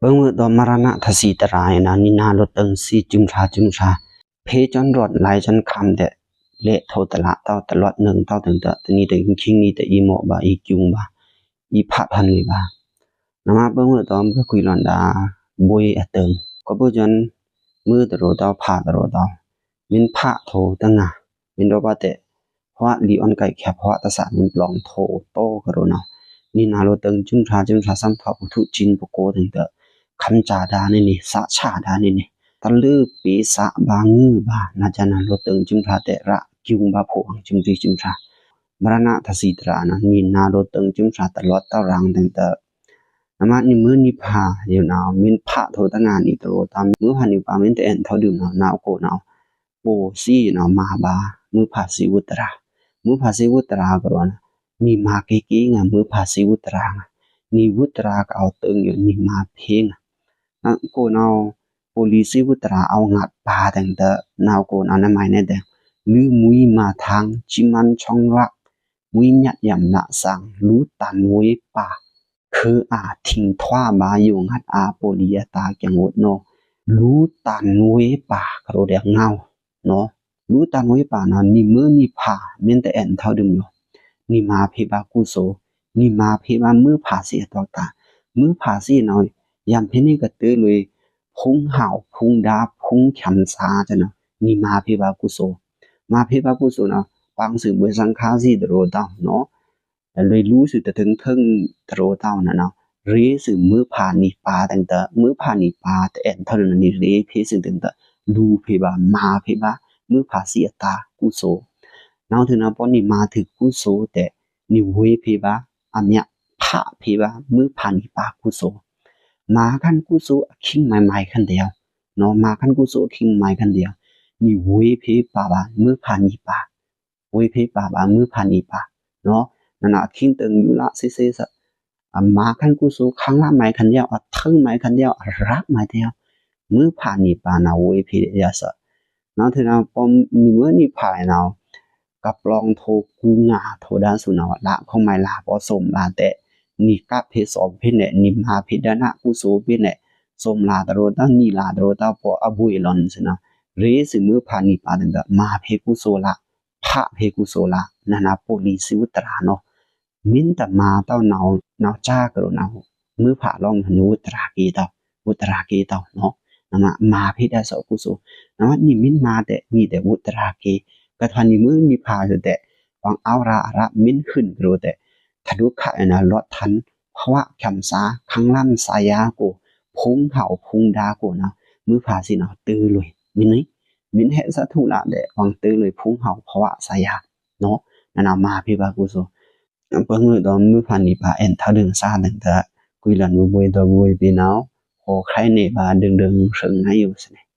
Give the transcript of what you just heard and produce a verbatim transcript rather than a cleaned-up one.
ပမွေးသောမရဏာ ထစီတရာအံၤနၤ နံၤနာလွတ်တိန်စံ ကျိုးထါကျိုးထါ ဖေႏစွန်ရွတ် လဲ့စွန်ခမ်းတဲ့ လဲ့ထိုးတလး တဝ်တလွတ် နုင်တဝ် တင်တၢ တနံၤတခီနံၤတအံၤ မော့ဘၣ် အံၤကျုံဘၣ် အံၤဖးထန်ဝေဘၣ် နမၤပမွေးသော ပကွိလန်ဒၣ် ဘွေအတိန် ကဘိယွန် မွေးတရောတဝ် ဖးတရောတဝ် မင်းဖးထိုးတငါ မင်းတို့ဘၣ်တဲ့ ဟွါလီအွန်ကိုက်ခဲ ဟွါတစး မင်းပလောင်ထိုး တိုကရောနဝ် နံၤနာလွတ်တိန် ကျိုးထါကျိုးထါ သမ်ဖုထုကဵင်ပကို တင်တၢ ခမ်းစၢ်ဒၣ်န့ၣ်န့ၣ် သးစၢ်ဒၣ်န့ၣ်န့ၣ် တလၢပေသးဘၣ်ငိုဘၣ် နၤယနာလွတ်တိန် ကျိုးထါတဲ့ ရကျုံဘၣ် ဖိအင် ကျိုးထီကျိုးထါ မရဏာ ထစီတရာနၤ နံၤနာလွတ်တိန် ကျိုးထါ တလွတ်တရောင် တင်တၢ နမၤနံၤမွေးနံၤဖးယိုနဝ် မင်းဖးထိုးတငါ နံၤတရောတဝ် မွေးဖးနံၤပါ မင်းတအဲၣ်ထီဒုံနဝ် နဝ်ကိးနဝ် ပိာ်စံယိုနဝ် မၤဘၣ် မွေးဖးစံဝုတရာ မွေးဖးစံဝုတရာကရောနၤ နံၤမၤက့က့ငါ မွေးဖးစံဝုတရာငါ နံၤဝုတရာကအဝ်တိန်ယို နံၤမၤဖဲငါ နဝ်ကိးနဝ် ပိာ်လီစံဝုတရာ အဝ်ငါပါ တင်တၢ နဝ်ကိးနဝ် နမၤနဲဒဲ လုမွီမၤထင် ကျိုးမန်စွန်ရွတ် မွီမျတ်ယမ်နစင် လူတန်ဝေးပါ ခုအထိင်ထွားဘၣ် ယိုငတ်အါ ပိာ်လီအတာကဵင်ဝတ်နဝ် လူတန်ဝေးပါ ကရောဒဲငဝ် နဝ် လူတန်ဝေးပါနဝ် နံၤမွေးနံၤဖး မင်းတအဲၣ်ထီဒုံယို နံၤမၤဖဲဘၣ်ကူစို နံၤမၤဖဲဘၣ်မွေးဖးစံအသွက်တာ မွေးဖးစံနဝ် ယမ်ဖဲန့ၣ်ကတၢၢ်လွေ ဖုံဟဝ် ဖုံဒါ ဖုံချံသာ တနဝ် နံၤမၤဖဲဘၣ်ကူစို မၤဖဲဘၣ်ကူစိုနဝ် ပင်စံဘွေသင်ခါစံတရောတဝ် နဝ် လွေလူစံတထိုင်ထိုင်တရောတဝ်နဝ် ရေစံမွေးဖးနံၤပါ တင်တၢ မွေးဖးနံၤပါ တအဲၣ်ထီဒုံနဝ် နံၤရေဖဲစံတင်တၢ လူဖဲဘၣ် မၤဖဲဘၣ် မွေးဖးစံအတာကူစို နဝ်ထိုင်နဝ် ပီနံၤမၤထိုင်ကူစိုတဲ့ နံၤဝေးဖဲဘၣ် အမျတ်ဖးဖဲဘၣ် မွေးဖးနံၤပါကူစို မၤခန့်ကူစိုအခင်းမုဲင်မုဲင်ခန့်တယဝ် နဝ် မၤခန့်ကူစိုအခင်းမုဲင်မုဲင်ခန့်တယဝ် နံၤဝေးဖဲပါဘၣ် မွေးဖးနံၤပါ ဝေးဖဲပါဘၣ် မွေးဖးနံၤပါ နဝ် နနဝ် အခင်းတိန်ယူလးစဲစဲစ အမၤခန့်ကူစို ခင်းလးမုဲင်ခန့်တယဝ် အထိုင်းမုဲင်ခန့်တယဝ် အရပ်မုဲင်တယဝ် မွေးဖးနံၤပါနဝ် ဝေးဖဲယသ နဝ်ထိုင်နဝ် ပီနံၤမွေးနံၤဖးနဝ် ကပလောင်ထိုးကူငါထိုးဒါစူနဝ် လးခိုင်းမုဲင်လး ပီသိုမ်လးတဲ့ နံၤကပ်ဖဲသိုမ်ဖဲန့ၣ် နံၤမၤဖဲဒါနကူစိုဖဲန့ၣ် သိုမ်လးတရောတဝ် နံၤလးတရောတဝ် ပီအဘွေအလွန်စံနဝ် ရေစံမွေးဖးနံၤပါ တင်တၢ မၤဖဲကူစိုလး ဖးဖဲကူစိုလး နနဝ် ပိာ်လီစံဝုတရာနဝ် မင်းတမၤတဝ်နဝ် နဝ်ကကရောနဝ် မွေးဖးလောင်းနဝ် ဝုတရာက့တဝ် ဝုတရာက့တဝ်နဝ် နမၤ မၤဖဲဒါစံကူစို နမၤနံၤမင်းမၤတဲ့ နံၤတဲ့ဝုတရာက့ ကထွါနံၤမွေးနံၤဖးစံတဲ့ ပင်အဝ်ရာအရာမင်းဟုံကရောတဲ့ ထဒုခါနဝ် လွတ်ထန် ခွါချံသာ ခင်းလမ်းသာယါကို ဖုံဟဝ်ဖုံဒါကိုနဝ် မွေးဖးစံနဝ် တလွေ မင်းန့ၣ် မင်းဟဲစထူလးတဲ့ ပင်တလွေ ဖုံဟဝ်ခွါသာယါ နဝ် နနဝ် မၤဖဲဘၣ်ကူစို ပငွေဒီးမွေးဖးနံၤပါ အဲၣ်ထီဒုံစံတင်တၢ ကွိလန်ဝွေဘွေဒီးဘွေပီနဝ် ဟောခရိုင်န့ၣ်ဘၣ် ဒိုင်ဒိုင်ရင်းငါယိုစံန့ၣ်